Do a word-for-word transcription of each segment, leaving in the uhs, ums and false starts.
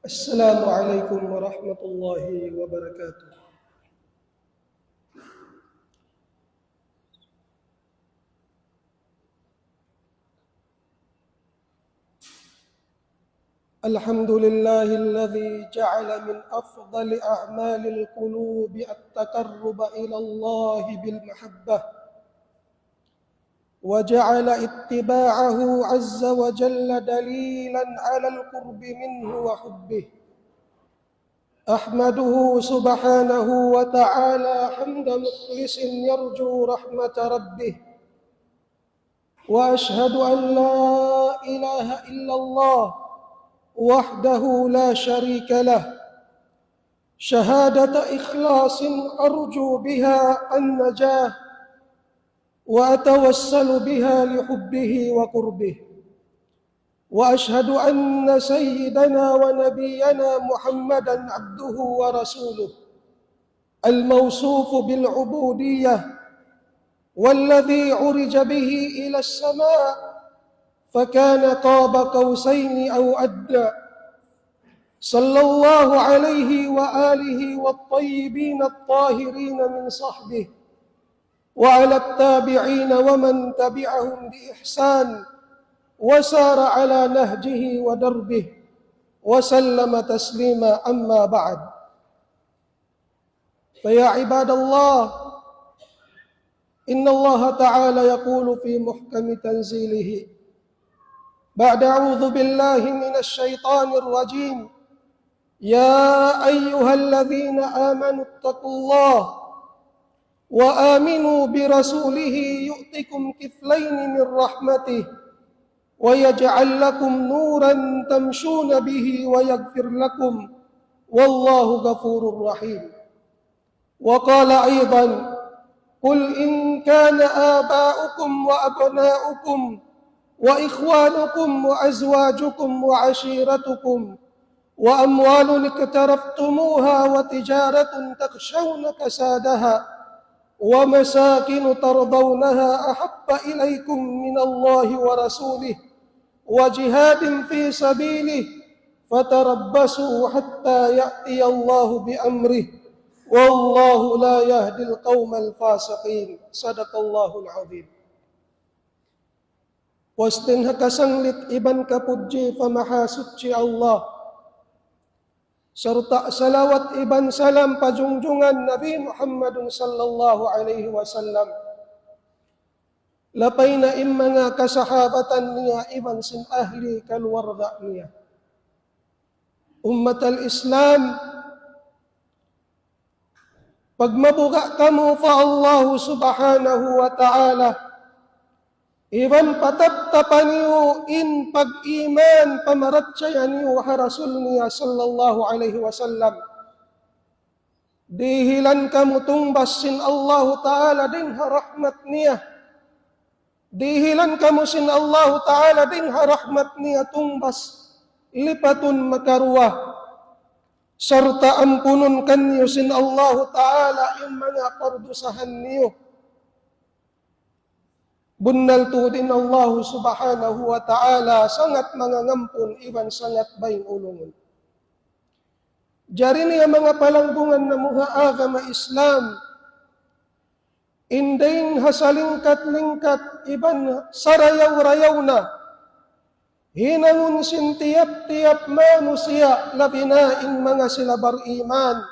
السلام عليكم ورحمة الله وبركاته. الحمد لله الذي جعل من أفضل أعمال القلوب التقرب إلى الله بالمحبة، وجعل اتباعه عز وجل دليلا على القرب منه وحبه. أحمده سبحانه وتعالى حمد مخلص يرجو رحمة ربه، وأشهد أن لا إله إلا الله وحده لا شريك له، شهادة إخلاص أرجو بها النجاة، وأتوسل بها لحبه وقربه. وأشهد أن سيدنا ونبينا محمدا عبده ورسوله، الموصوف بالعبودية، والذي عرج به إلى السماء فكان قاب قوسين أو أدنى، صلى الله عليه وآله والطيبين الطاهرين من صحبه، وعلى التابعين ومن تبعهم بإحسان وسار على نهجه ودربه، وسلم تسليما. أما بعد، فيا عباد الله، إن الله تعالى يقول في محكم تنزيله بعد أعوذ بالله من الشيطان الرجيم: يا أيها الذين آمنوا اتقوا الله وآمنوا برسوله يؤتكم كفلين من رحمته ويجعل لكم نورا تمشون به ويغفر لكم والله غفور رحيم. وقال أيضا: قل إن كان آباؤكم وأبناؤكم وإخوانكم وأزواجكم وعشيرتكم وأموال اقترفتموها وتجارة تخشون كسادها ومساكن ترضونها أحب إليكم من الله ورسوله وجهاد في سبيله فتربصوا حتى يأتي الله بأمره والله لا يهدي القوم الفاسقين. صدق الله العظيم. Puas dayn ha kasanglit iban kapudji pa Mahasuchi Allah, sarta' salawat iban salam pa junjungan Nabi Muhammadun sallallahu alayhi wasallam, lapay na in manga kasahabatan niya iban sin ahli kaluwarga niya. Ummat al-Islam, pagmabuga' kamu pa Allahu Subhanahu wa Ta'ala, iban patattapa niyu in pag-iman, pamarachaya niyu ha Rasul niya sallallahu alayhi wasallam. Dihilan kamu tungbas sin Allahu Ta'ala dayn ha rahmat niya. Dihilan kamu sin Allahu Ta'ala dayn ha rahmat niya tungbas lipatun makaruwa. Sarta' ampunun kaniyu sin Allahu Ta'ala in manga pardusahan niyu. Bunnal tuud in Allahu Subhanahu wa Ta'ala sangat mangangampun iban sangat baying ulungun. Jari niya manga palanggungan namu' ha agama Islam, in dayn ha salingkat-lingkat iban sarayaw-rayaw na hinangun sin tiyap-tiyap manusiya', labi na in manga sila bariman,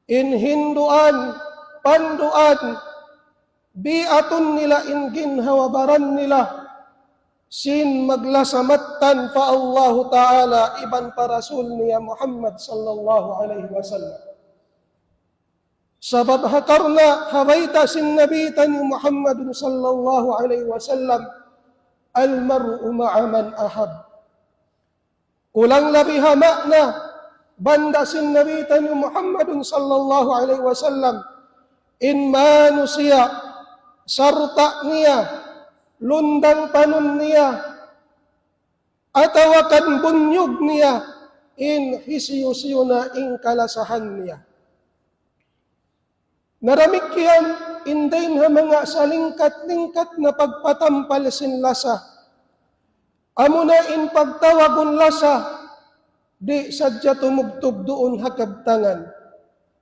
in hinduan, panduan, biatun nila in ginhawa-baran nila sin maglasa mattan pa Allahu Ta'ala iban pa Rasul niya Muhammad sallallahu alayhi wasallam. Sabab ha karna' ha bayta' sin Nabi taniyu Muhammadun sallallahu alayhi wasallam, المرء مع من أحب. Kulang labi ha ma'na banda sin Nabi taniyu Muhammadun sallallahu alayhi wasallam, in manusiya' sarta' niya, lundang panun niya, atawa kan bunyug niya, in hisiyu-siyu na in kalasahan niya. Na damikkiyan in dayn ha manga salingkat-lingkat na pagpatampal sin lasa. Amuna in pagtawagun lasa, Di' sadja tumubtub duun ha kabtangan.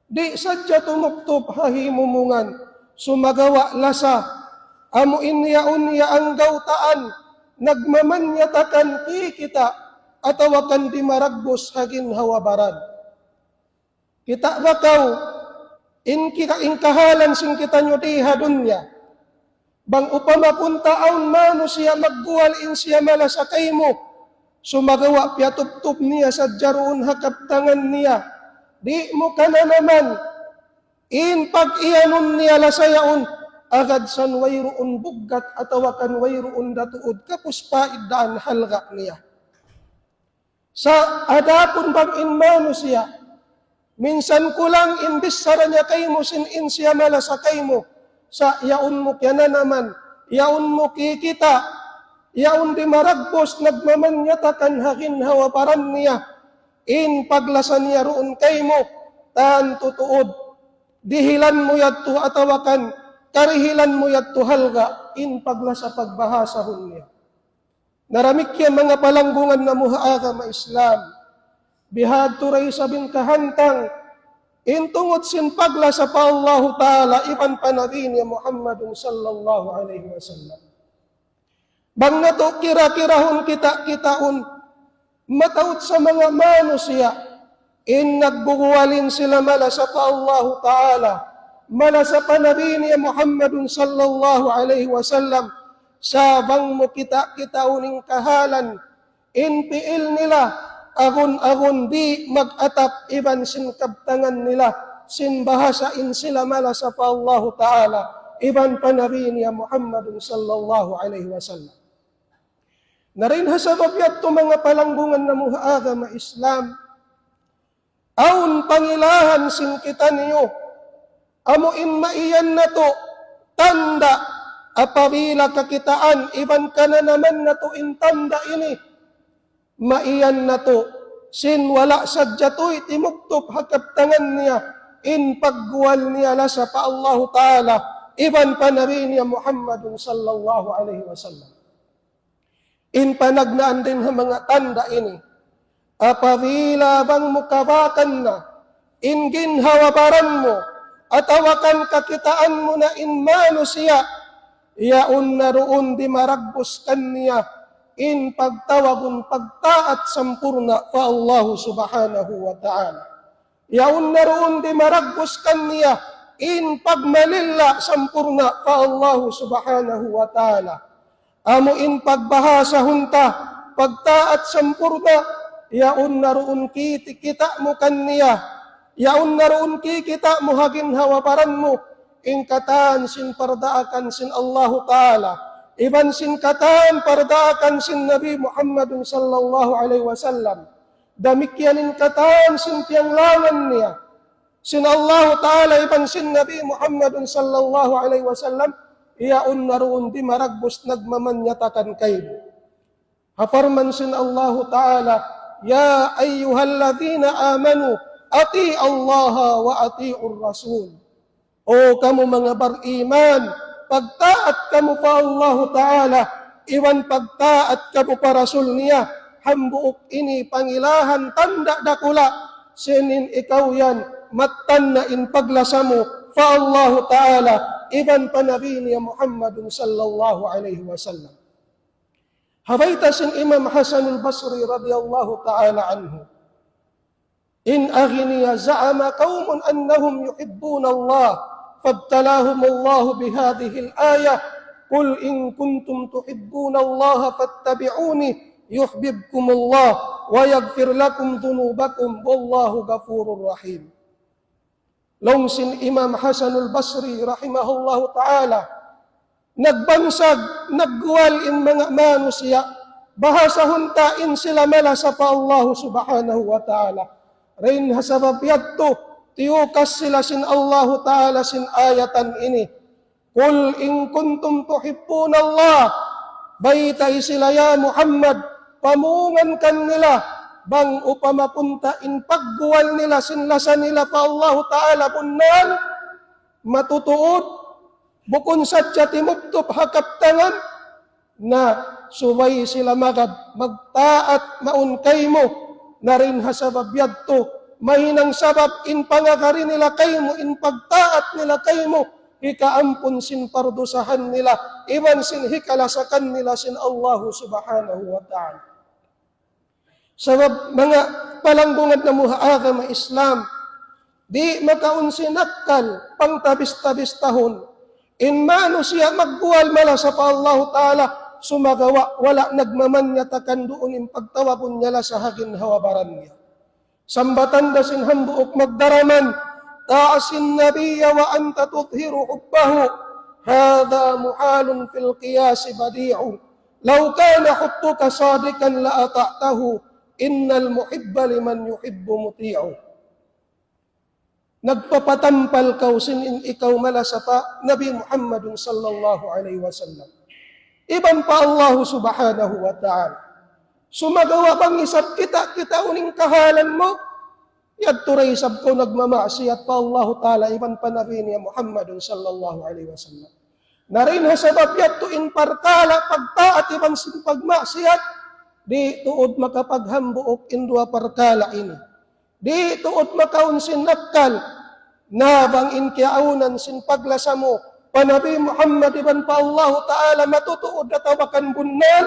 Di' sadja tumubtub ha himumungan. Sumagawa' lasa, amu in yaun ya anggawtaan, nagmamanyatakan kikita', atawa kan dimaragbus ha ginhawa-baran. Kita' ba kaw, in kita, in kahalan sin kitaniyu di ha dunya. Bang upama kunta awn manusiya' magguwal in siya malasa kaymu, sumagawa' piyatubtub niya sadja duun ha kabtangan niya, di' mu kananaman in pag-iyanun niya lasa yaun, agad san wayruun buggat atawa kan wayruun da tuud kapuspaid daan halga' niya. Sa' adapun bang in manusiya', minsan kulang in bichara niya kaymu sin in siya malasa kaymu, sa' yaun mu kiyananaman, yaun mu kikita', yaun dimaragbus nagmamanyatakan ha ginhawa-baran niya, in paglasa niya duun kaymu, tantu tuud, dihilan mu yadtu atawa kan karihilan mu yadtu halga', in paglasa pagbahasahun niya. Na damikkiyan manga palanggungan namu' ha agama Islam. Bihadtu da isab in kahantang, in tungud sin paglasa pa Allahu Ta'ala, iban pa Nabi niya Muhammadun sallallahu alayhi wasallam. Bang natu' kira-kirahun kita'-kitaun, mataud sa manga manusiya', in nagguguwal in sila malasa pa Allahu Ta'ala, malasa pa Nabi niya Muhammadun sallallahu alayhi wasallam, sa' bang mu kita'-kitaun in kahalan, in piil nila, agun-agun di' mag-atap iban sin kabtangan nila, sin bahasa in sila malasa pa Allahu Ta'ala, iban pa Nabi niya Muhammadun sallallahu alayhi wasallam. Na dayn ha sabab yadtu manga palanggungan namu' ha agama Islam, awn pangilahan sin kitaniyu, amu in maiyan natu' tanda' apabila kakitaan iban kananaman natu' in tanda' ini, maiyan natu' sin wala' sadja tuy timubtub ha kabtangan niya, in pagguwal niya lasa pa Allahu Ta'ala, iban pa Nabi niya Muhammadun sallallahu alayhi wasallam. In panagnaan dayn ha manga tanda' ini, apabila bang mu kabakan na in ginhawa-baran mu, atawa kan kakitaan mu na in manusiya', yaun na duun dimaragbus kaniya in pagtawagun pagtaat sampurna' pa Allahu Subhanahu wa Ta'ala. Yaun na duun dimaragbus kaniya in pagmalilla' sampurna' pa Allahu Subhanahu wa Ta'ala. Amu in pagbahasahun ta, pagtaat sampurna', yaun na duun kiti-, kita' mu kaniya, yaun na duun kikita' mu ha ginhawa-baran mu, in katan sin pardaakan sin Allahu Ta'ala, iban sin katan pardaakan sin Nabi Muhammadun sallallahu alayhi wasallam. Damikkiyan in katan sin piyanglangan niya sin Allahu Ta'ala iban sin Nabi Muhammadun sallallahu alayhi wasallam, yaun na duun dimaragbus nagmamanyatakan kaymu. Ha parman sin Allahu Ta'ala, يا أيها الذين آمنوا أطيعوا الله وأطيعوا الرسول. O kamu manga bariman, pagtaat kamu pa Allahu Ta'ala, iban pagtaat kamu pa Rasul niya, hambuuk ini pangilahan tanda' dakula', sin in ikaw yan, mattan na in paglasa mu pa Allahu Ta'ala, iban pa Nabi niya Muhammadun sallallahu alayhi wasallam. Ha bayta' sin Imam Hasanul Basri radiyallahu ta'ala anhu, إن أغنياء زعم قوم أنهم يحبون الله فابتلاهم الله بهذه الآية: قل إن كنتم تحبون الله فاتبعوني يحببكم الله ويغفر لكم ذنوبكم والله غفور رحيم. Laung sin Imam Hasanul Basri rahimahullahu ta'ala, nagbansag, nagguwal in manga manusiya', bahasahun ta in sila malasa pa Allahu Subhanahu wa Ta'ala. Dayn ha sabab yadtu, tiyukas sila sin Allahu Ta'ala sin ayatan ini. قل إن كنتم تحبون الله. Baytai sila, ya Muhammad, pamungan kanila, bang upama kunta in pagguwal nila sin lasa nila pa Allahu Ta'ala bunnal, matutuud, bukun sadja timubtub ha kabtangan, na subay sila magad magtaat mawn kaymu, Na dayn ha sabab yadtu, mahinang sabab in pangagad nila kaymu, in pagtaat nila kaymu, hikaampun sin pardusahan nila, iban sin hikalasakan nila sin Allahu Subhanahu wa Ta'ala. Sabab manga palanggungan namu' ha agama Islam, di' makaun sin akkal pangtabis-tabistahun in manusiya' magguwal malasa pa Allahu Ta'ala, sumagawa' wala' nagmamanyatakan duun in pagtawagun niya lasa ha ginhawa-baran niya. Sambatan da sin hambuuk magdaraman, تعصي النبي وأنت تظهر حبه، هذا محال في القياس بديع، لو كان حبك صادقا لأطعته، إن المحب لمن يحب مطيع. Nagpapatampal kaw sin in ikaw malasa pa Nabi Muhammadun sallallahu alayhi wasallam iban pa Allahu Subhanahu wa Ta'ala. Sumagawa' bang isab kita'-kita' unu in kahalan mu, yadtu da isab kaw nagmamaksiyat pa Allahu Ta'ala iban pa Nabi niya Muhammadun sallallahu alayhi wasallam. Na dayn ha sabab yadtu in parkala' pagtaat iban sin pagmaksiyat, di' tuud makapaghambuuk in duwa parkala' ini. Di' tuud makaun sin akkal, na bang in kiyaawnan sin paglasa mu pa Nabi Muhammad iban pa Allahu Ta'ala matutuud atawa kan bunnal,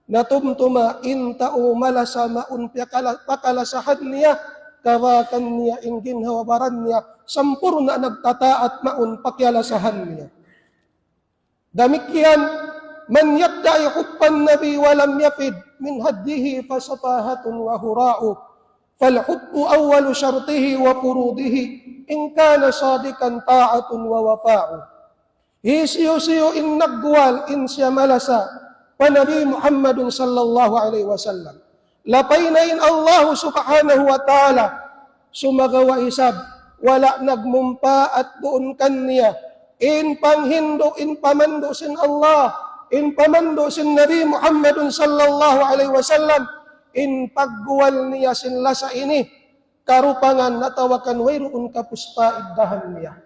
na tumtuma in tau malasa mawn piyakala-, pakalasahan niya, kabakan niya in ginhawa-baran niya, sampurna' nagtataat mawn pakiyalasahan niya. Damikkiyan, من يدعي حب النبي ولم يفد من هديه فسفاهة وهراء، فالحب أول شرطه وفروضه إن كان صادقا طاعة ووفاء. Hisiyu-siyu in nagguwal in siya malasa pa Nabi Muhammadun sallallahu alayhi wasallam, lapay na in Allahu Subhanahu wa Ta'ala, sumagawa' isab wala' nagmumpaat duun kaniya in panghindu', in pamandu' sin Allah, in pamandu' sin Nabi Muhammadun sallallahu alayhi wasallam, in pagguwal niya sin lasa ini, karupangan atawa kan wayruun kapuspaiddahan niya.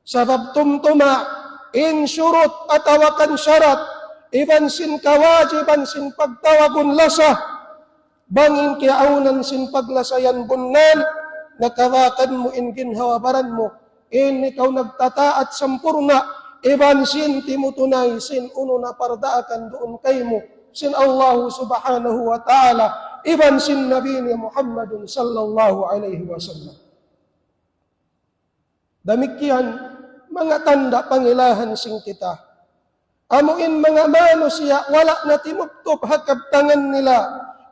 Sabab tumtuma in shurut atawa kan sharat iban sin kawajiban sin pagtawagun lasa, bang in kiyaawnan sin paglasa yan bunnal, na kabakan mu in ginhawa-baran mu, in ikaw nagtataat sampurna' iban sin timutunay sin unu na pardaakan duun kaymu sin Allahu Subhanahu wa Ta'ala iban sin Nabi niya Muhammadun sallallahu alayhi wasallam. Damikkiyan manga tanda' pangilahan sin kita. Amu in manga manusiya' wala' na timubtub ha kabtangan nila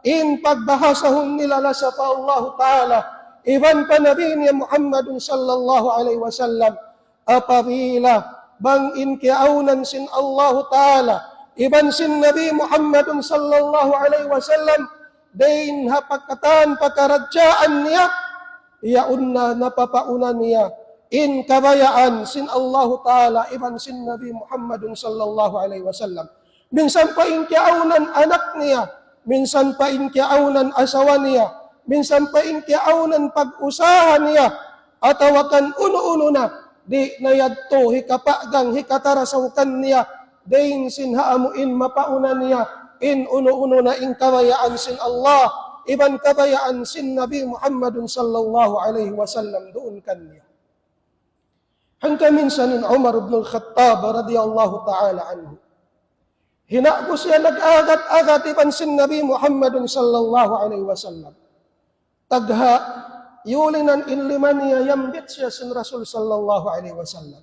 in pagbahasahun nila lasa pa Allahu Ta'ala iban pa Nabi niya Muhammadun sallallahu alayhi wasallam. Apabila bang in kiyaawnan sin Allahu Ta'ala iban sin Nabi Muhammadun sallallahu alayhi wasallam, dayn ha pagkatan pakaradjaan niya, yaun na napapauna niya in kabayaan sin Allahu Ta'ala iban sin Nabi Muhammadun sallallahu alayhi wasallam. Minsan pa in kiyaawnan anak niya, minsan pa in kiyaawnan asawa niya, minsan pa in kiyaawnan pag-usaha niya, atawa kan unu-unu na, di' na yadtu hikapagang hikatarasaw kaniya, dayn sin ha amu in mapauna niya, in unu-unu na in kabayaan sin Allah, iban kabayaan sin Nabi Muhammadun sallallahu alayhi wasallam duun kaniya. Hangkan minsan in Umar ibn al-Khattab radiyallahu ta'ala anhu, hina'gu siya nag-agad-agad iban sin Nabi Muhammadun sallallahu alayhi wasallam. Tagha' yulinan in lima niya, yambit siya sin Rasul sallallahu alayhi wasallam.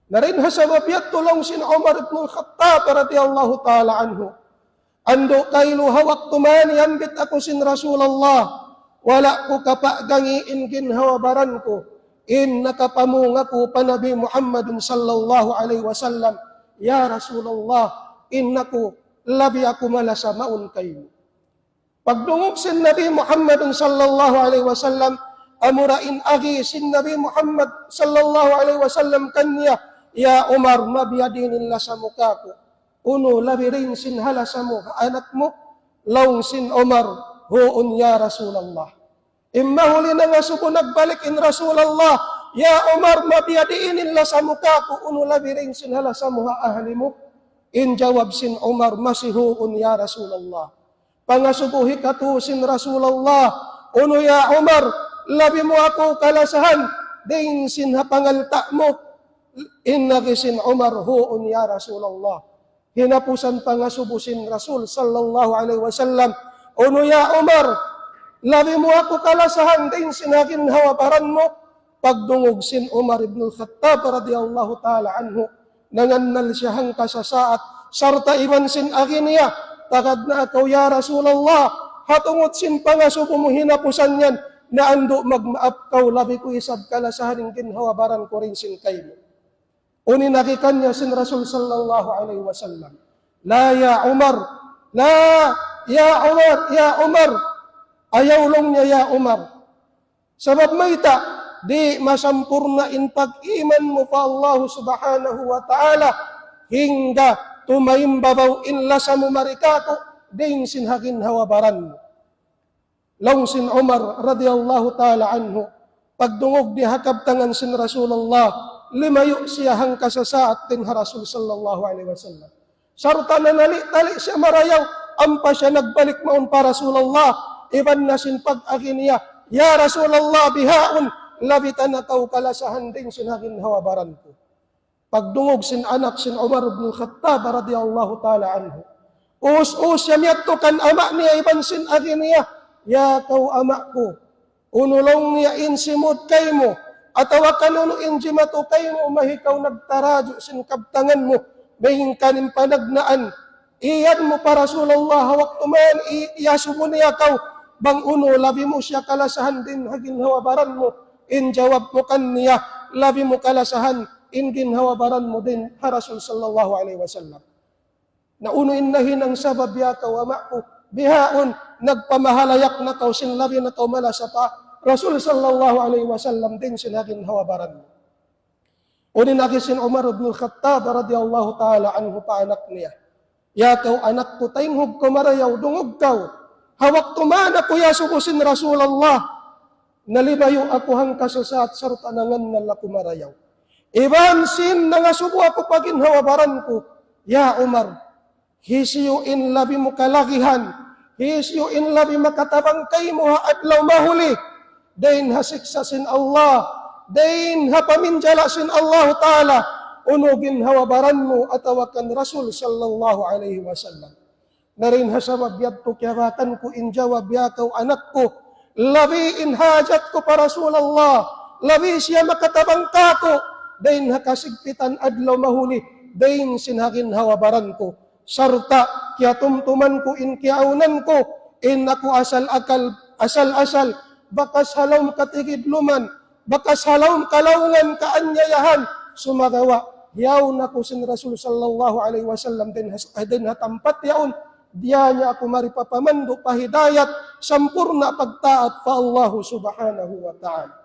Na dayn ha sabab yadtu laung sin Umar ibn al-Khattab radiyallahu ta'ala anhu, andu' kailu ha waktu man yambit aku sin Rasulullah, wala' ku kapagangi in ginhawa-baran ku, in nakapamung aku pa Nabi Muhammadun sallallahu alayhi wasallam, "Ya Rasulullah, in aku, labi aku malasa mawn kaymu." Pagdungug sin Nabi Muhammadun sallallahu alayhi wasallam, amura in agi sin Nabi Muhammad sallallahu alayhi wasallam kaniya, "Ya Umar, mabiya' diin in lasa mu kāku'? Unu labi dayn sin ha lasa mu ha anak mu?" Laung sin Umar, "Huun, ya Rasulullah." In mahuli nangasubu nagbalik in Rasulullah, "Ya Umar, mabiya' diin in lasa mu kāku'? Unu labi dayn sin ha lasa mu ha ahli mu?" In jawab sin Umar, "Masi huun, ya Rasulullah." Pangasubu hikatu sin Rasulullah, unu ya Umar, labi mu aku kalasahan dayn sin ha pangalta' mu? In agi sin Umar, huun ya Rasulullah. Hinapusan pangasubu sin Rasul sallallahu alayhi wasallam, unu ya Umar, labi mu aku kalasahan dayn sin ha ginhawa-baran mu? Pagdungug sin Umar ibn al-Khattab radiyallahu ta'ala anhu, nangannal siya hangkasasaat, sarta' iban sin agi niya, tagad na aku ya Rasulullah, ha tungud sin pangasubu mu hinapusan yan, naandu' magmaap kaw, labi ku isab kalasahan in ginhawa-baran ku dayn sin kaymu. Unu in agi kaniya sin Rasul sallallahu alayhi wasallam, لا يا عمر، لا يا عمر، يا عمر. Ayaw laung niya ya Umar. Sabab mayta', di' masampurna' in pag-iman mu pa Allah subhanahu wa ta'ala, hangga tumaimbabaw in lasa mu mari kāku' dayn sin ha ginhawa-baran mu. Laung sin Umar radiyallahu ta'ala anhu, pagdungug niya ha kabtangan sin Rasulullah, limayu' siya hangkasasaat dayn ha Rasul sallallahu alayhi wasallam. Sarta' nanali-tali siya marayaw, ampa siya nagbalik mawn pa Rasulullah, iban na sin pag-agi niya, ya Rasulullah, bihaun, labi ta na kaw kalasahan dayn sin ha ginhawa-baran ku. Pagdungug sin anak sin Umar ibn Khattab radiyallahu ta'ala anhu, us-us siya miyadtu kan ama' niya iban sin agi niya, ya kaw ama' ku, unu laung niya in simud kaymu, atawa kan unu in jimatu kaymu, mahi kaw nagtaraju' sin kabtangan mu, mahinkan in panagnaan, iyan mu pa Rasulullah, ha waktu man i-, iyasubu niya kaw, bang unu labi mu siya kalasahan dayn ha ginhawa-baran mu, in jawab mu kaniya, labi mu kalasahan in ginhawa-baran mu dayn ha Rasul sallallahu alayhi wasallam. Na unu in nahinang sabab ya kaw ama' ku, bihaun, nagpamahalayak na kaw sin labi na kaw malasa pa Rasul sallallahu alayhi wasallam dayn sin ha ginhawa-baran mu. Unu in agi sin Umar ibn al-Khattab radiyallahu ta'ala anhu pa anak niya, ya kaw anak ku, taynghug kaw marayaw, dungug kaw. Ha waktu man aku iyasubu sin Rasulullah, nalimayu' aku hangkasasaat sarta' nangannal aku marayaw. Iban sin nangasubu aku pa ginhawa-baran ku, ya Umar, hisiyu in labi mu kalagihan, hisiyu in labi makatabang kaymu ha adlaw mahuli, dayn ha siksa' sin Allah, dayn ha paminjala' sin Allahu Ta'ala, unu ginhawa-baran mu atawa kan Rasul sallallahu alayhi wasallam. Na dayn ha sabab yadtu kiyabatan ku in jawab ya kaw anak ku, labi in hajat ku pa Rasulullah, labi siya makatabang kāku', dayn ha kasigpitan adlaw mahuli, dayn sin ha ginhawa-baran ku. Sarta' kiyatumtuman ku in kiyaawnan ku, in aku asal-akal, asal-asal, bakas ha lawm katigidluman, bakas ha lawm kalaungan kaaniyayahan, sumagawa', hiyawn aku sin Rasul sallallahu alayhi wasallam dayn ha, dayn ha tampat yaun, diya niya aku mari papamandu' pa hidayat, sampurna' pagtaat pa Allahu subhanahu wa ta'ala.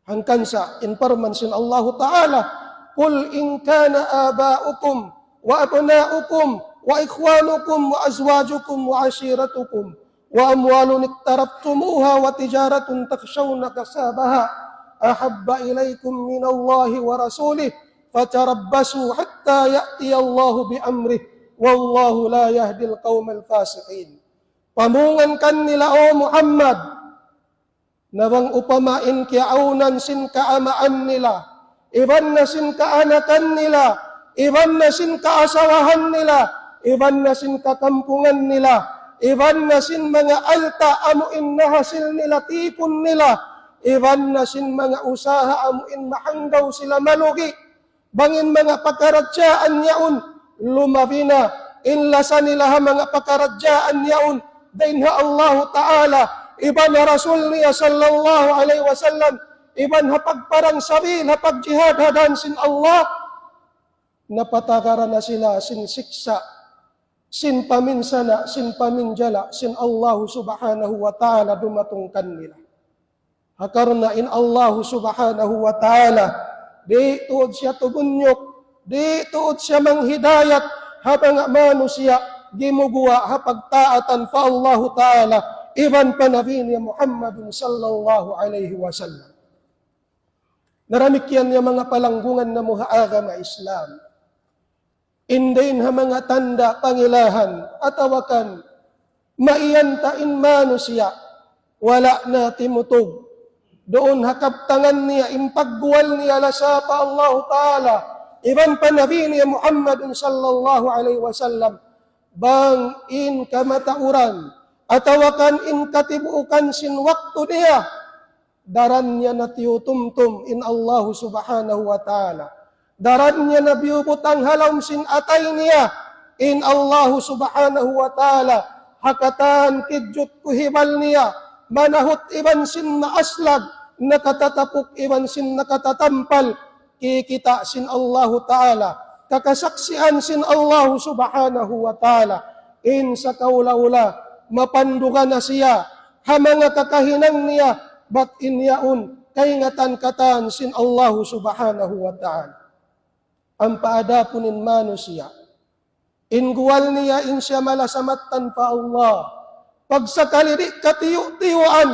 Hangkan sa in parman sin Allahu Ta'ala, قل إن كان آباؤكم وأبناؤكم وإخوانكم وأزواجكم وعشيرتكم وأموال اقترفتموها وتجارة تخشون كسادها أحب إليكم من الله ورسوله فتربصوا حتى يأتي الله بأمره والله لا يهدي القوم الفاسقين. Pamungan kanila, O Muhammad, na bang upama in kiyaawnan sin kaamaan nila, iban na sin kaanakan nila, iban na sin kaasawahan nila, iban na sin kakampungan nila, iban na sin manga alta' amu in nahasil nila, tipun nila, iban na sin manga usaha amu in mahanggaw sila malugi', bang in manga pakaradjaan yaun, lumabi na in lasa nila ha manga pakaradjaan yaun, dayn ha Allahu Ta'ala, iban ha Rasul niya sallallahu alayhi wasallam, iban ha pagparang sabil, ha pagjihad ha dan sin Allah, napatagaran na sila sin siksa', sin paminsana', sin paminjala', sin Allahu Subhanahu wa Ta'ala dumatung kanila. Ha karna' in Allahu Subhanahu wa Ta'ala, di' tuud siya tumunyuk, di' tuud siya manghidayat ha manga manusiya' gimuguwa' ha pagtaatan pa Allahu Ta'ala, iban pa Nabi niya Muhammadun sallallahu alayhi wasallam. Na damikkiyan ya manga palanggungan namu' ha agama Islam. In dayn ha manga tanda' pangilahan atawa kan Maiyan ta in manusiya', wala' na timutug. Duun ha kabtangan niya, in pagguwal niya lasa pa Allahu Ta'ala, iban pa Nabi niya Muhammadun sallallahu alayhi wasallam, bang in kamatauran, atawa kan in katibuukan sin waktu niya, daran niya na tiyutumtum in Allahu Subhanahu wa Ta'ala. Daran niya na biyubutang ha lawm sin atay niya in Allahu Subhanahu wa Ta'ala. Ha katan kijut kuhibal niya, manahut iban sin maaslag, nakatatapuk iban sin nakatatampal, kikita' sin Allahu Ta'ala, kakasaksian sin Allahu Subhanahu wa Ta'ala, in sakaula-ula, mapanduga na siya ha manga kakahinang niya, bat in yaun, kaingatan katan sin Allahu Subhanahu wa Ta'ala. Ampa adapun in manusiya', in guwal niya in siya malasa mattan pa Allah, pagsakali di' katiyu'-tiyuan,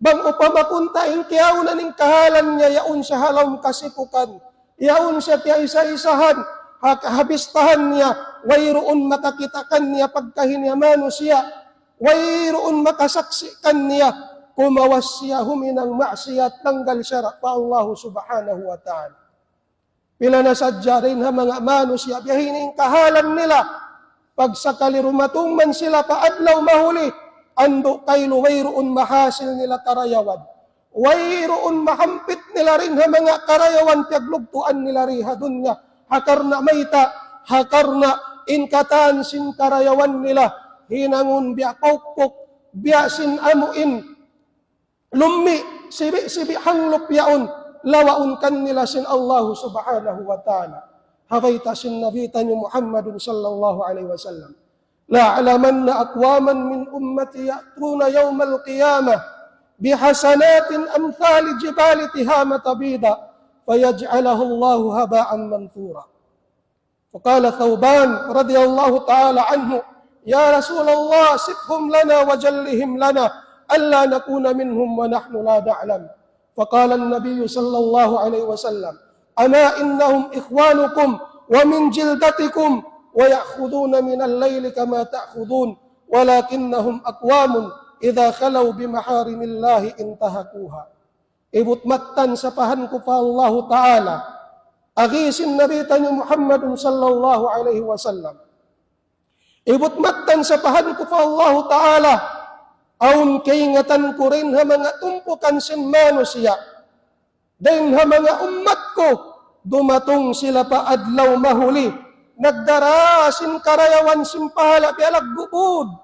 bang upama kunta in kiyaunan in kahalan niya, yaun siya ha lawm kasipukan, yaun siya kiyaisa-isahan, ha kahabistahan niya, wayruun makakita' kaniya pagkahi niya manusiya', wayruun makasaksi' kaniya, kumawas siya huminang maksiyat, tanggal sara' pa Allahu Subhanahu wa Ta'ala. Pila na sadja dayn ha manga manusiya' biya' ha ini in kahalan nila. Pagsakali dumatung man sila pa adlaw mahuli, andu' kailu wayruun mahasil nila karayawan. Wayruun mahampit nila dayn ha manga karayawan piyaglugtuan nila di ha dunya. Ha karna' mayta', ha karna' in katan sin karayawan nila, hinangun biya' paukpuk, biya' sin amu in lummi', sibi'-sibi' hanglup yaun, lawaun kanila sin Allahu Subhanahu wa Ta'ala. Ha bayta' sin Nabi taniyu Muhammadun sallallahu alayhi wasallam, لأعلمن أقواما من أمتي يأتون يوم القيامة بحسنات أمثال جبال تهامة بيضا فيجعلها الله هباء منثورا. فقال ثوبان رضي الله تعالى عنه: يا رسول الله، صفهم لنا وجلهم لنا، ألا نكون منهم ونحن لا نعلم. فقال النبي صلى الله عليه وسلم: أما إنهم إخوانكم ومن جلدتكم ويأخذون من الليل كما تأخذون، ولكنهم أقوام إذا خلوا بمحارم الله انتهكوها. Ibut mattan sapahan ku pa Allahu Ta'ala, agi sin Nabi taniyu Muhammadun sallallahu alayhi wasallam. Ibut mattan sapahan ku pa Allahu Ta'ala, awn kaingatan ku dayn ha manga tumpukan sin manusiya', dayn ha manga ummat ku, dumatung sila pa adlaw mahuli, nagdara sin karayawan sin pahala' piyalaggubud.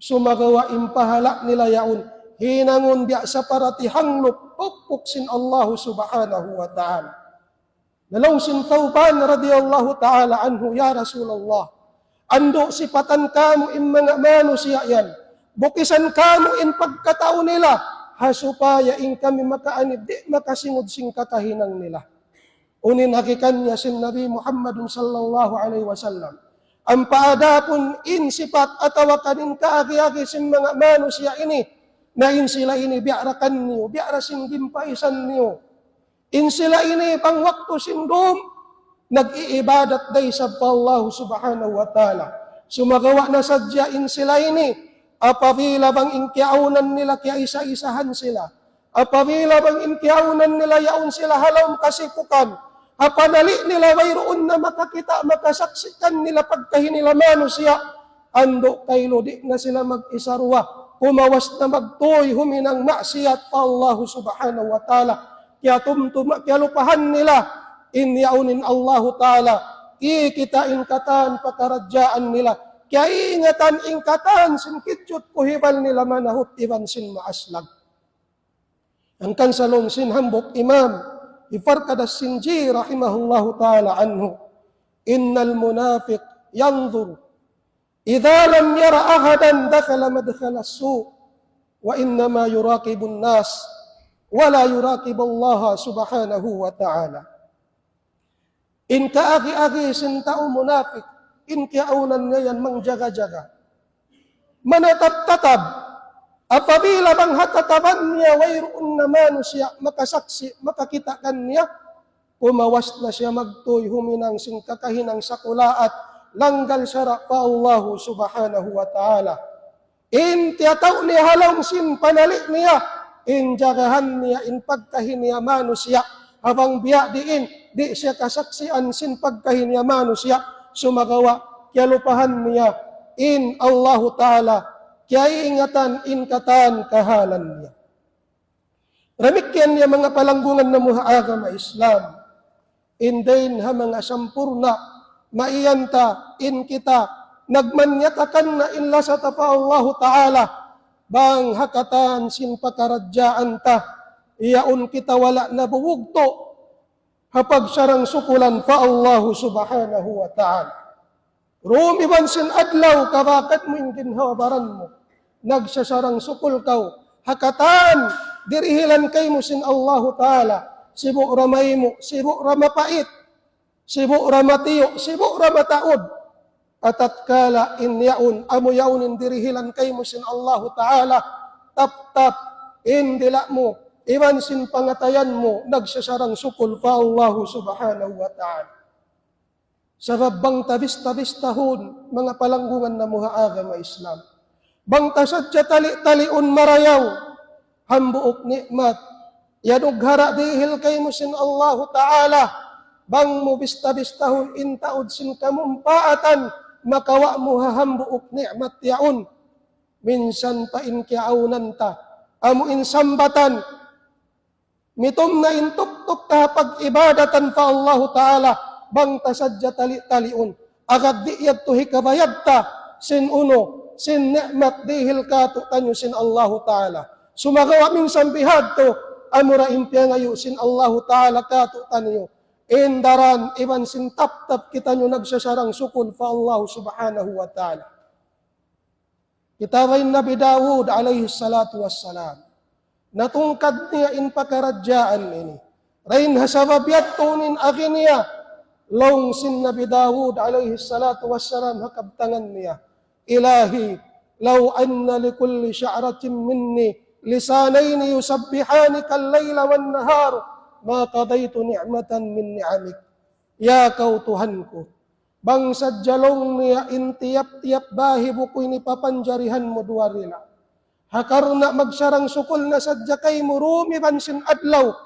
Sumagawa' in pahala' nila yaun, hinangun biya' sa parati hanglup, pukpuk sin Allahu Subhanahu wa Ta'ala. Laung sin Thawban radiyallahu ta'ala anhu, "Ya Rasulullah, andu' sipatan kamu in manga manusiya' yan, bukisan kamu in pagkatau nila, ha supaya in kami makaanib di' makasingud sin kakahinang nila." Unu in agi kaniya sin Nabi Muhammadun sallallahu alayhi wasallam. Ampa adapun in sipat atawa kan in kaagi-agi sin manga manusiya' ini, na in sila ini biya' da kaniyu, biya' da sin gimpaisan niyu. In sila ini bang waktu sin dum, nag-iibadat da isab pa Allah Subhanahu wa Ta'ala. Sumagawa' na sadja in sila ini, apabila bang in kiyaawnan nila kiyaisa-isahan sila, apabila bang in kiyaawnan nila yaun sila ha lawm kasipukan, ha panali' nila wayruun na makakita', makasaksi' kanila pagkahi nila manusiya', andu' kailu di' na sila mag-isa duwa, kumawas na magtuy huminang maksiyat pa Allahu Subhanahu wa Ta'ala. Kiyatumtum, kiyalupahan nila in yaun in Allahu Ta'ala, kikita' in katan pakaradjaan nila, kiyaingatan in katan sin kijut kuhibal nila manahut iban sin maaslag. Hangkan sa laung sin hambuuk imam, hi Farqad As-Sinji rahimahullahu ta'ala anhu, إن المنافق ينظر إذا لم ير أحدا دخل مدخل السوء، وإنما يراقب الناس ولا يراقب الله سبحانه وتعالى. In kaagi-agi sin tau munapik, in kiyaawnan niya yan mangjaga-jaga. Manatap-tatap, apabila bang ha tataban niya wayruun na manusiya' makasaksi', makakita' kaniya, kumawas na siya magtuy huminang sin kakahinang sakulaat, langgal sara' pa Allahu Subhanahu wa Ta'ala. In tiyatau niya ha lawm sin panali' niya, in jagahan niya in pagkahi niya manusiya', ha bang biya' diin, di' siya kasaksian sin pagkahi niya manusiya', sumagawa' kiyalupahan niya in Allahu Ta'ala, kiyaingatan in katan kahalan niya. Damikkiyan niya manga palanggungan namu' ha agama Islam. In dayn ha manga sampurna', mayan ta, in kita, nagmanyatakan na in lasa ta pa Allahu Ta'ala, bang ha katan sin pakaradjaan ta, yaun kita wala' nabubugtu', ha pagsarang-sukulan pa Allahu Subhanahu wa Ta'ala. Dum iban sin adlaw, kabakan mu in ginhawa-baran mu nagsasarang-sukul kaw, ha katan dirihilan kaymu sin Allahu Ta'ala, sibu' da maymu', sibu' da mapait, sibu' da matiyu', sibu' da mataud. Atatkala in yaun, amu yaun in dirihilan kaymu sin Allahu Ta'ala, taptap in dila' mu, iban sin pangatayan mu, nagsasarang-sukul pa Allahu Subhanahu wa Ta'ala. Sabab bang ta bista-bistahun, manga palanggungan namu' ha agama Islam, bang ta sadja tali-taliun marayaw, hambuuk ni'mat, iyanughara' dihil kaymu sin Allahu Ta'ala, bang mu bista-bistahun in taud sin kamumpaatan, makawa' mu ha hambuuk ni'mat yaun. Minsan pa in kiyaawnan ta, amu in sambatan, mitum na in tuktuk ta ha pag-ibadatan pa Allahu Ta'ala, bang ta sadja tali-taliun. Agad di' yadtu hikabayad ta sin unu, sin ni'mat dihil kātu'niyu sin Allahu Ta'ala. Sumagawa' minsan bihadtu, amura in piyangayu' sin Allahu Ta'ala kātu'niyu. In daran iban sin taptap kitaniyu nagsasarang-sukul pa Allahu Subhanahu wa Ta'ala. Kita' in Nabi Dawud alayhi salatu wassalam, natungkad niya in pakaradjaan ini. Dayn ha sabab yadtu in agi niya, laung sin Nabi Dawud alayhi salatu wassalam ha kabtangan niya, إلهي لو أن لكل شعرة مني لسانين يسبحانك الليل والنهار ما قضيت نعمة من نعمك. Ya kaw Tuhan ku, bang sadja laung niya in tiyap-tiyap bahi buku ini papanjarihan mu duwa dila'. Ha karna' magsarang-sukul na sadja kaymu dum iban sin adlaw,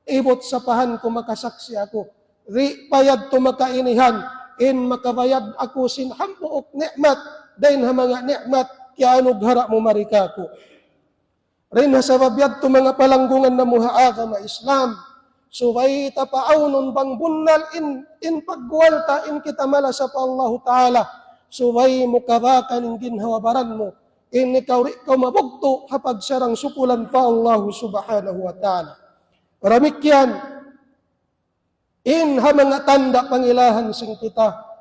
ibut sapahan ku makasaksi aku. Di' pa yadtu makainihan, in makabayad aku sin hambuuk ni'mat, dayn ha manga ni'mat, kiyanughara' mu mari kāku'. Dayn ha sabab yadtu manga palanggungan namu' ha agama Islam, subay ta paawnun bang bunnal in, in pagguwal ta in kita malasa pa Allahu Ta'ala, subay mu kabakan in ginhawa-baran mu, in ikaw di' kaw mabugtu' ha pagsarang-sukulan pa Allahu Subhanahu wa Ta'ala. Damikkiyan, in ha manga tanda' pangilahan sin kita,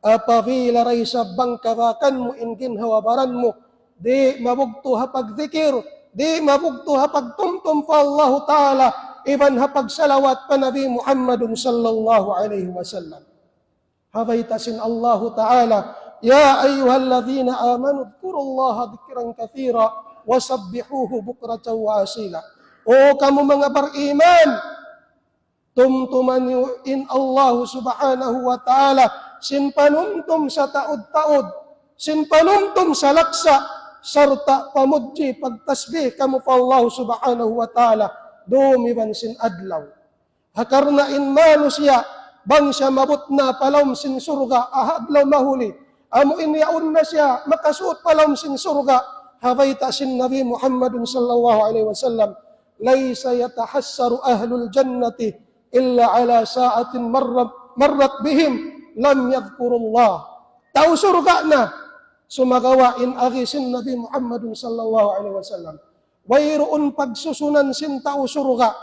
apabila da isab bang kabakan mu in ginhawa-baran mu, di' mabugtu' ha pagdikir, di' mabugtu' ha pagtumtum pa Allahu Ta'ala, iban ha pagsalawat pa Nabi Muhammadun sallallahu alayhi wasallam. Ha bayta' sin Allahu Ta'ala, يا أيها الذين آمنوا اذكروا الله ذكرا كثيرا وسبحوه بكرة وأصيلا. O kamu manga bariman, tumtuma niyu in Allahu Subhanahu wa Ta'ala sin panumtum sataud-taud, sin panumtum salaksa, sarta' pamudji, pagtasbih kamu pa Allahu Subhanahu wa Ta'ala, dum iban sin adlaw. Ha karna' in manusiya', bang siya maabut na pa lawm sin surga', ha adlaw mahuli, amu in yaun na siya makasud pa lawm sin surga', ha bayta' sin Nabi Muhammadun sallallahu alayhi wasallam, ليس يتحسر أهل الجنة إلا على ساعة مر-، مرت بهم لم يذكروا الله. Tau surga' na, sumagawa' in agi sin Nabi Muhammadun sallallahu alayhi wasallam. Wayruun pagsusunan sin tau surga'.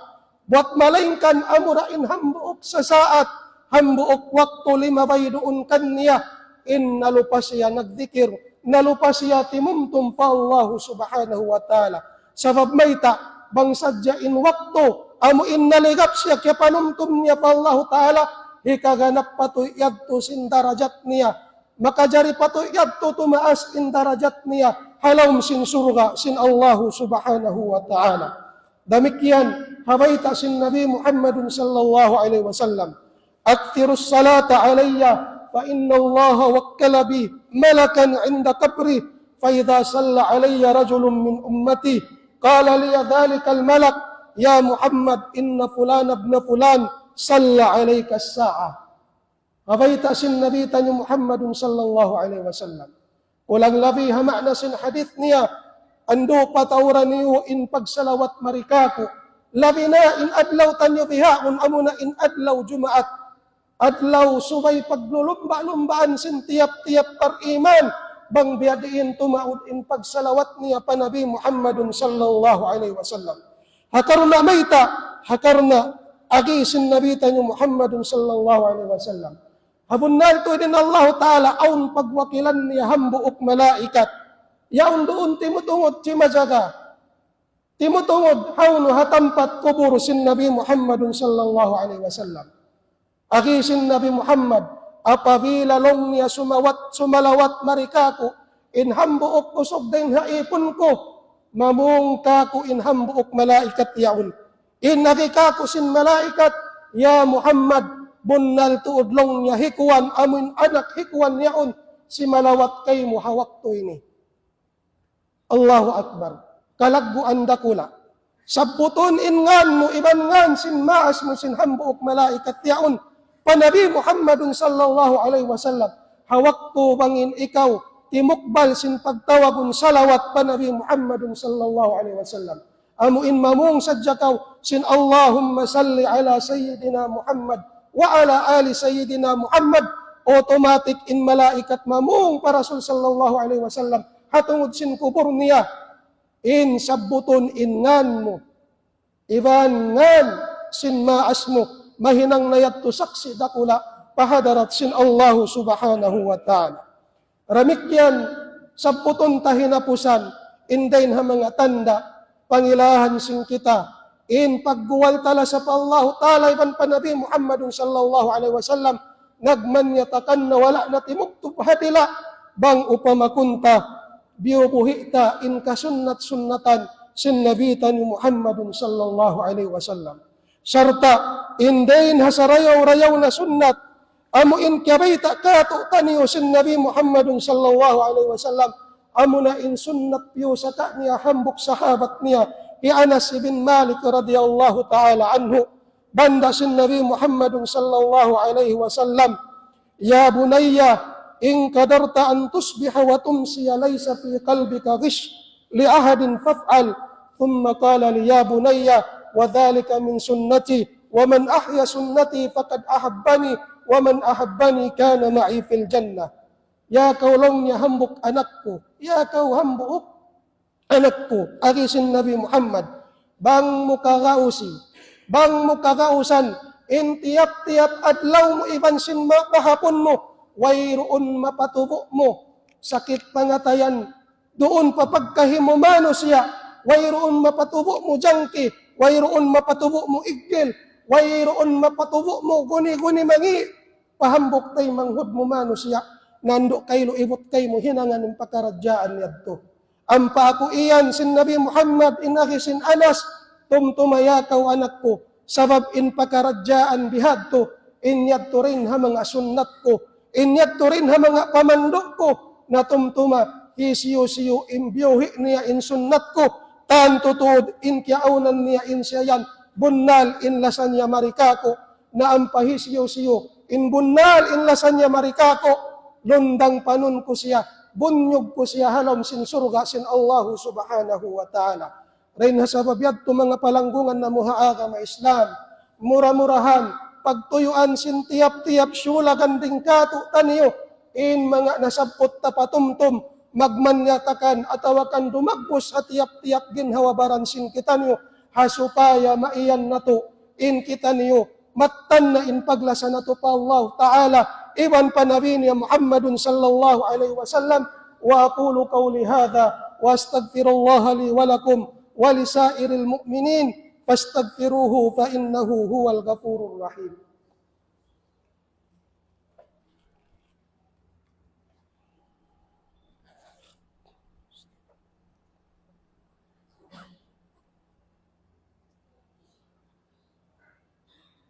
Buwat malaingkan amura in hambuuk sasaat, hambuuk waktu limabay duun kaniya, in nalupa siya nagdikir, nalupa siya timumtum pa Allahu Subhanahu wa Ta'ala. Sabab mayta', bang sadja in waktu, amu in naligap siya kiyapanumtum niya pa Allahu Ta'ala, hikaganap pa tuud yadtu sin darajat niya, makajari pa tuud yadtu tumaas in darajat niya ha lawm sin surga' sin Allahu Subhanahu wa Ta'ala. Damikkiyan ha bayta' sin Nabi Muhammadun sallallahu alayhi wasallam, أكثروا الصلاة علي فإن الله وكل بي ملكا عند قبري، فإذا صلى علي رجل من أمتي قال لي ذلك الملك: يا محمد، إن فلان ابن فلان صلى عليك الساعة. Bayta' sin Nabi taniyu Muhammadun sallallahu alayhi wasallam. Kulang labi ha maana sin hadith niya, andu' patauran niyu in pagsalawat mari kāku'. Labi na in adlaw taniyu bihaun, amuna in adlaw Jumaat. Adlaw subay paglulumba'-lumbaan sin tiyap-tiyap bariman, bang biya' diin tumaud in pagsalawat niya pa Nabi Muhammadun sallallahu alayhi wasallam. Ha karna' mayta', ha karna' agi sin Nabi taniyu Muhammadun sallallahu alayhi wasallam. Ha bunnal tuud in Allahu Ta'ala awn pagwakilan niya hambuuk malaikat. Yaun duun timutungud, timajaga. Timutungud hawnu ha tampat kubul sin Nabi Muhammadun sallallahu alayhi wasallam. Agi sin Nabi Muhammad, apabila laung niya sumawat, sumalawat mari kāku' in hambuuk usug dayn ha ipun ku, mamung kāku' in hambuuk malaikat yaun. In agi kāku' sin malaikat, "Ya Muhammad, bunnal tuud," laung niya, "hi Kuwan, amuin anak hi Kuwan yaun, simalawat kaymu ha waktu ini." Allahu Akbar. Kalagguan dakula'. Sabbutun in ngan mu iban ngan sin maas mu sin hambuuk malaikat yaun pa Nabi Muhammadun sallallahu alayhi wasallam. Ha waktu bang in ikaw timukbal sin pagtawagun salawat pa Nabi Muhammadun sallallahu alayhi wasallam. Amu in mamung sadja kaw sin اللهم صل على سيدنا محمد وعلى آل سيدنا محمد, automatic in malaikat mamung pa Rasul sallallahu alayhi wasallam ha tungud sin kubul niya. In sabbutun in ngan mu iban ngan sin maas mu, mahinang na yadtu saksi' dakula' pa hadarat sin Allahu Subhanahu wa Ta'ala. Damikkiyan, sabbutun ta hinapusan, in dayn ha manga tanda' pangilahan sin kita, in pagguwal ta lasa pa Allahu Ta'ala iban pa Nabi Muhammadun sallallahu alayhi wasallam, nagmanyatakan na wala' na timugtub ha dila', bang upama kunta, biyubuhi' ta in kasunnat-sunnatan sin Nabi taniyu Muhammadun sallallahu alayhi wasallam. Sarta' in dayn ha sarayaw-rayaw na sunnat, amu in kiyabayta' kātu'niyu sin Nabi Muhammadun sallallahu alayhi wasallam, amuna in sunnat piyusaka' niya hambuuk sahabat niya, hi Anas ibn Malik radiyallahu ta'ala anhu, banda sin Nabi Muhammadun sallallahu alayhi wasallam, يا بني إن قدرت أن تصبح وتمسي ليس في قلبك غش لأحد فافعل. ثم قال لي: يا بني، وذلك من سنتي، ومن أحيا سنتي فقد أحبني، ومن أحبني كان معي في الجنة. Ya kaw laung niya hambuuk anak ku, ya kaw hambuuk anak ku, agi sin Nabi Muhammad, bang mu kagausi, bang mu kagausan, in tiyap-tiyap adlaw mu iban sin ma-, kahapun mu, wayruun mapatubu' mu sakit pangatayan, duun pa pagkahi mu manusiya', wayruun mapatubu' mu jangki, wayruun mapatubu' mu iggil, wayruun mapatubu' mu guni-guni mangi', pa hambuuk taymanghud mu manusiya', nandu' kailu ibut kaymu hinangan in pakaradjaan yadtu. Ampa aku iyan sin Nabi Muhammad in agi sin Anas, tumtuma ya kaw anak ku, sabab in pakaradjaan bihadtu, in yadtu dayn ha manga sunnat ku, in yadtu dayn ha manga pamandu' ku, na tumtuma, hisiyu-siyu in biyuhi' niya in sunnat ku, tantu tuud in kiyaawnan niya in siya yan, bunnal in lasa niya mari kāku', na ampa hisiyu-siyu in bunnal in lasa niya mari kāku', lundang panun ku siya, bunyug ku siya ha lawm sin surga' sin Allahu Subhanahu wa Ta'ala. Dayn ha sabab yadtu manga palanggungan namu' ha agama Islam, mura-murahan, pagtuyuan sin tiyap-tiyap siyulagan dayn kātu'niyu, in manga nasabbut ta patumtum, magmanyatakan atawa kan dumagbus ha tiyap-tiyap ginhawa-baran sin kitaniyu, ha supaya maiyan natu' in kitaniyu, mattan na in paglasa natu' pa Allah Ta'ala, iban pa Nabi niya Muhammadun sallallahu alayhi wasallam. وأقول قولي هذا وأستغفر الله لي ولكم ولسائر المؤمنين فاستغفروه فإنه هو الغفور الرحيم.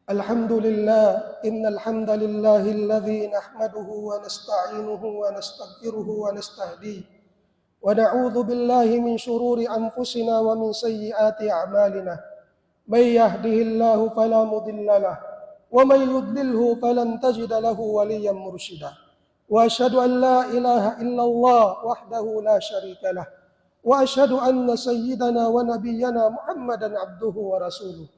الحمد لله، إن الحمد لله الذي نحمده ونستعينه ونستغفره ونستهديه، ونعوذ بالله من شرور أنفسنا ومن سيئات أعمالنا. من يهده الله فلا مضل له، ومن يضلله فلن تجد له وليا مرشدا. وأشهد أن لا إله إلا الله وحده لا شريك له، وأشهد أن سيدنا ونبينا محمدا عبده ورسوله.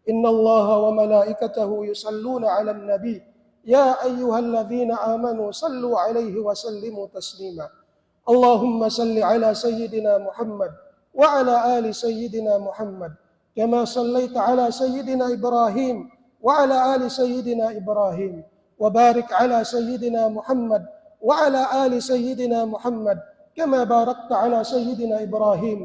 إن الله وملائكته يصلون على النبي، يا أيها الذين آمنوا صلوا عليه وسلموا تسليما. اللهم صل على سيدنا محمد وعلى آل سيدنا محمد، كما صليت على سيدنا إبراهيم وعلى آل سيدنا إبراهيم، وبارك على سيدنا محمد وعلى آل سيدنا محمد، كما باركت على سيدنا إبراهيم